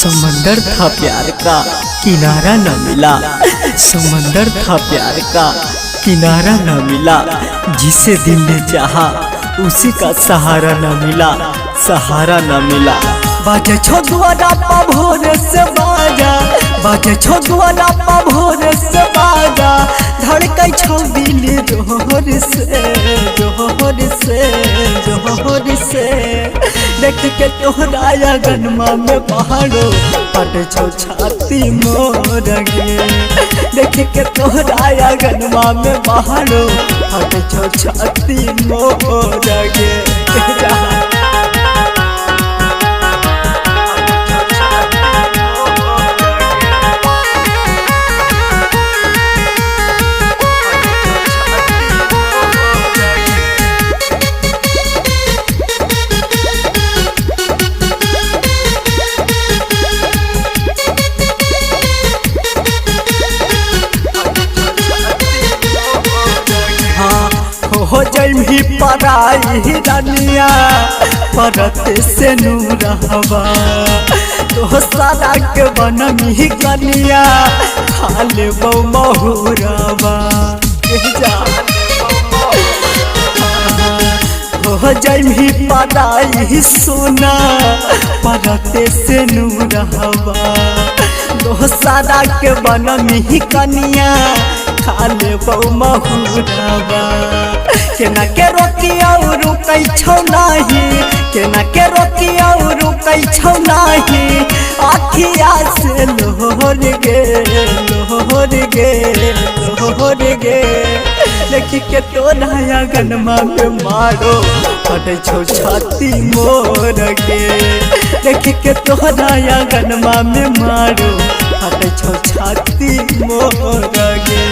समंदर था प्यार का किनारा न मिला, समंदर था प्यार का किनारा न मिला, जिसे दिल ने चाहा उसी का सहारा न मिला, सहारा न मिला। बाजे छो दुआरा पा भोर से बाजा, बाजे छो दुआरा पा भोर से बाजा, धड़कै छो दिल जोर से, जोर से, जोर से। देख के तोहरा अगनमा में पहाड़ो फट छो छाती मोर गे, देख के तोहरा अगनमा में पहाड़ो फट छो छाती मोर गे। हो जैमी पराई रनिया परत से नूरहवा, तो सारा के बनमी कनिया खा लेबौ महुरवा। हो जैमी पराई सोना परत से नूरहवा, तो सारा के बनमी कनिया खा लेबौ महुरवा। केना के रोकियौ रुकै छौ नाही, केना के रोकियौ रुकै छौ नाही, आखिया से लोहर गे, लोहर गे, लोहर गे। देख के तोरा अगनमा में मारो फटै छौ छाती मोर गे, देख के तोरा अगनमा में मारो फटै छौ छाती मोर गे।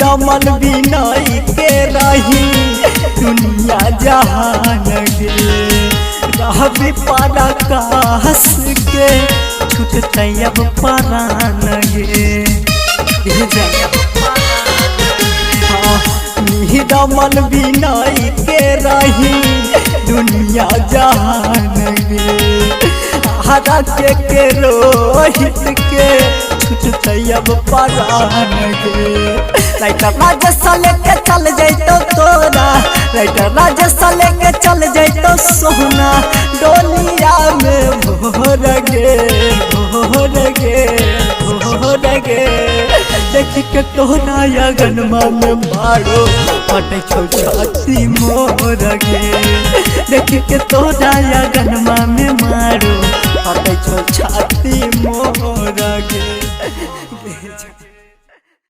रमन बिनाई के रही दुनिया जहान गे, रहबी पारा कास के छुटतै अब परान गे। रमन बिनाई के रही दुनिया जहान गे, हरा के रोहित के छुटतै अब परान गे। राइटर राजेश लेके चल जैतो तोरा, राइटर राजेश लेके चल जैतो सोना डोलिया में भोर गे, भोर गे, भोर गे। देख के तोरा अगनमा में मारो फटै छौ छाती मोर गे, देख के तोरा अगनमा में मारो फटै छौ छाती मोर गे।